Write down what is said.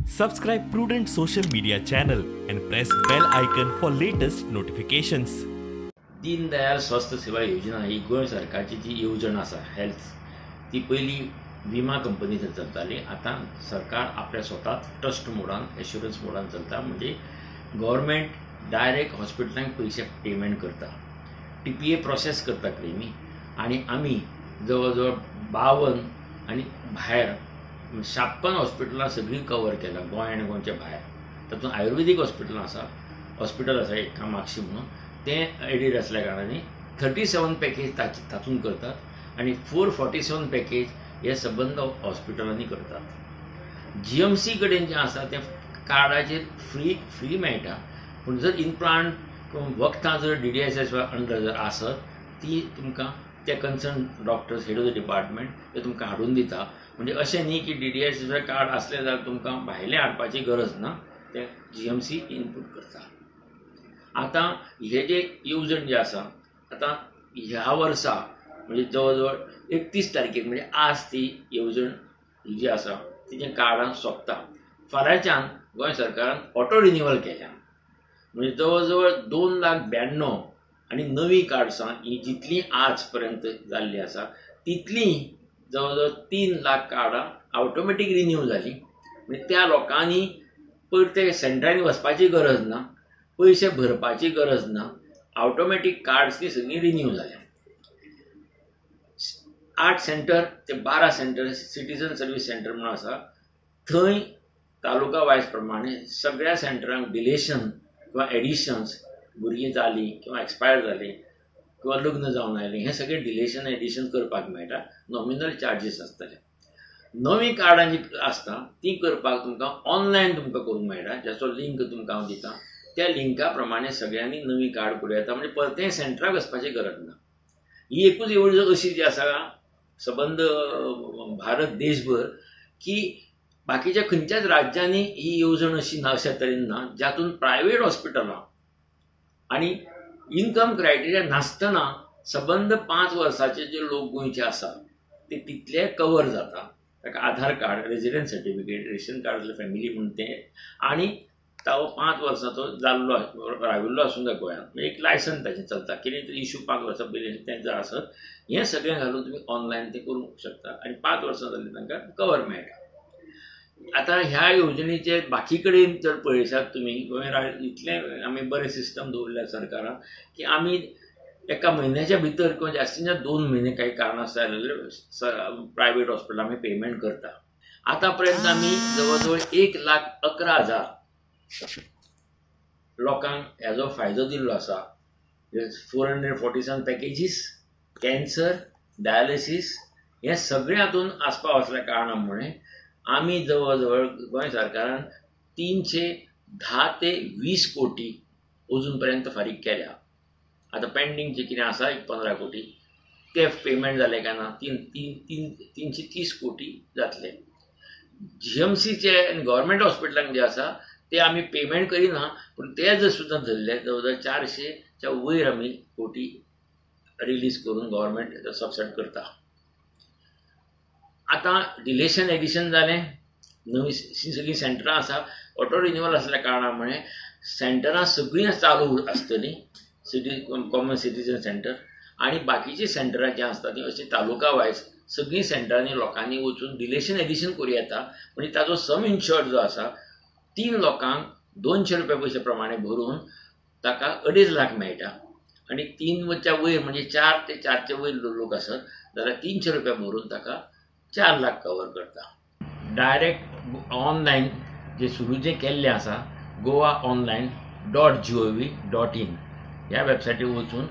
Subscribe Prudent social media channel and press bell icon for latest notifications. Deendayal Swasthya Seva Yojana ही गोंय सरकारची जी येवजण आसा health, ती पयलीं विमा कंपनी चलताली. आतां सरकार आपल्या स्वताच ट्रस्ट मोडान, एश्युरन्स मोडान चलता. म्हणजे गव्हर्मेंट डायरेक्ट हॉस्पिटलांक पयशे पेमेंट करता, टीपीए प्रोसेस करता क्लेमी. आनी आमी जवळ जवळ 52 आनी भायर 56 हॉस्पिटलां सगळीं कवर केलां गोंय आनी गोंयच्या भायर. तातूंत आयुर्वेदीक हॉस्पिटलां आसा, हॉस्पिटल आसा एक कामाक्षी म्हणून, तें एडीड आसल्या कारणान 37 पॅकेज तातूंत करतात आनी 447 पॅकेज हे सबंद हॉस्पिटलांनी करतात. जीएमसी कडेन जें आसा तें कार्डाचेर फ्री मेळटा, पूण जर इम्प्लांट वखदां जर डीडीएसएस अंडर जर आसत ती तुमकां ते concern doctors, head of the department ते तुमकां हाडून दिता. म्हणजे अशें न्ही की डीडीएस कार्ड आसलें जाल्यार तुमकां भायलें हाडपाची गरज ना, तें जीएमसी इनपूट करता. आतां हे जे येवजण जी आसा, आतां ह्या वर्सा म्हणजे जवळ जवळ 31 तारखेक म्हणजे आज ती येवजण जी आसा तिचें कार्डां सोंपता. फाल्यांच्यान गोंय सरकारान ऑटो रिन्युअल केल्या, म्हणजे जवळ जवळ 2,92,000 आनी नवीं कार्ड्सां ही जितलीं आज पर्यंत जाल्लीं आसा तितलीं जवळ जवळ 3 लाख कार्डां ऑटोमॅटीक रिन्यू जालीं. म्हणजे त्या लोकांनी परते सेंटरांनी वचपाची गरज ना, पयशे भरपाची गरज ना, ऑटोमॅटीक कार्ड्स ती सगळीं रिन्यू जाल्या. 8 सेंटर ते 12 सेंटर सिटीजन सर्वीस सेंटर म्हणून आसा, थंय तालुका वायज प्रमाणे सगळ्या सेंटरांक डिलेशन किंवा एडिशन्स, भुरगीं जालीं किंवा एक्सपायर जालीं किंवा लग्न जावन आयलीं, हें सगळें डिलेशन एडिशन करपाक मेळटा. नॉमिनल चार्जीस आसतले. नवीं कार्डां जीं आसता तीं करपाक तुमकां ऑनलायन तुमकां करूंक मेळटा, जाचो लिंक तुमकां हांव दितां. त्या लिंका प्रमाणे सगळ्यांनी नवीं कार्ड करूं येता, म्हणजे परतें सेंटराक वचपाची गरज ना. ही एकूच येवजण अशी जी आसा सबंद भारत देशभर की बाकीच्या खंयच्याच राज्यांनी ही येवजण अशी ना, अशा तरेन ना, जातून प्रायवेट हॉस्पिटलां आनी इनकम क्रायटेरिया नासतना सबंद 5 वर्साचे जे लोक गोंयचे आसा ते तितले कवर जाता. ताका Aadhaar card, resident certificate, ration card आसलें फॅमिली म्हणून तें, आनी तो 5 वर्सांचो जाल्लो राविल्लो आसूंक जाय गोंयांत, म्हणजे एक लायसन ताचें चलता, कितें तरी इशू 5 वर्सां पयलीं तें जर आसत, हें सगळें घालून तुमी ऑनलायन तें करूंक शकता आनी 5 वर्सां जालीं तांकां कवर मेळटा. आतां ह्या येवजणेचेर बाकी कडेन जर पळयशात तुमी, गोंय इतलें आमी बरें सिस्टम दवरल्या सरकारान की आमी एका म्हयन्याच्या भितर किंवा जास्तीत जास्त 2 म्हयने काही कारणां आसता जाल्यार प्रायवेट हॉस्पिटल आमी पेमेंट करता. आतां पर्यंत आमी जवळ जवळ 1,11,000 लोकांक हेजो फायदो दिल्लो आसा. 447 पॅकेजीस, कॅन्सर, डायलिसीस हें सगळें हातूंत आसपाव आसल्या कारणां मुळे आमी जवळ जवळ गोंय सरकारान 310 ते 20 कोटी अजून पर्यंत फारीक केल्या. आतां पेंडींग जे कितें आसा एक 15 कोटी ते पेमेंट जाले काय ना, 330 कोटी जातले. जीएमसीचे आनी गव्हर्मेंट हॉस्पिटलांक जे आसा ते आमी पेमेंट करिना, पूण ते जर सुद्दां धरले जवळ जवळ 400च्या वयर आमी कोटी रिलीज करून गव्हर्मेंट सबसिड करता. आतां डिलेशन एडिशन जालें, नवीं सगळीं सेंटरां आसा, ऑटो रिन्युअल आसल्या कारणां मुळे सेंटरां सगळीं चालू आसतलीं, सिटी कॉमन सिटीजन सेंटर आनी बाकीचीं सेंटरां जीं आसता तीं अशीं तालुका वायज सगळीं सेंटरांनी लोकांनी वचून डिलेशन एडिशन करूं येता. म्हणजे ताजो सम इन्शुअर्ड जो आसा 3 लोकांक 200 रुपया पयशे प्रमाणे भरून ताका 2.5 लाख मेळटा आनी 3च्या वयर म्हणजे 4 ते 4च्या वयर लोक आसत जाल्यार 300 रुपया भरून ताका 4 लाख कवर करता. डायरेक्ट ऑनलायन जे सुरू जे केल्लें आसा goaonline.gov.in ह्या वेबसायटीर वचून